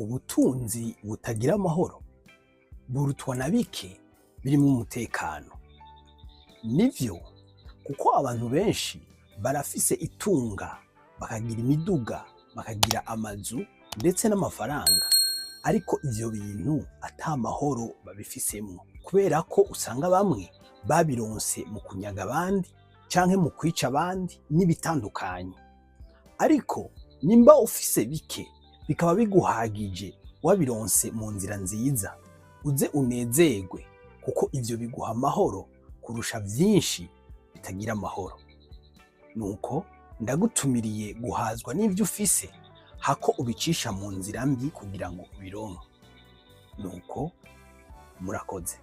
Ubutunzi butagira amahoro burutwa na bike birimwo umutekano. Nivyo, kuko abantu benshi barafise itunga, bakagira imiduga, bakagira amazu ndetse n'amafaranga, ariko ivyo bintu ata mahoro babifisemwo, kubera ko usanga bamwe babironse mu kunyaga abandi canke mu kwica abandi n'ibitandukanye. Ariko nimba ufise bike bikaba biguhagije, wabironse mu nzira nziza, uze unezerwe, kuko ivyo biguha amahoro kurusha vyinshi bitagira amahoro. Nuko ndagutumiriye guhazwa n'ivyo ufise hako ubicisha mu nzira mbi kugira ngo ubironke. Nuko murakoze.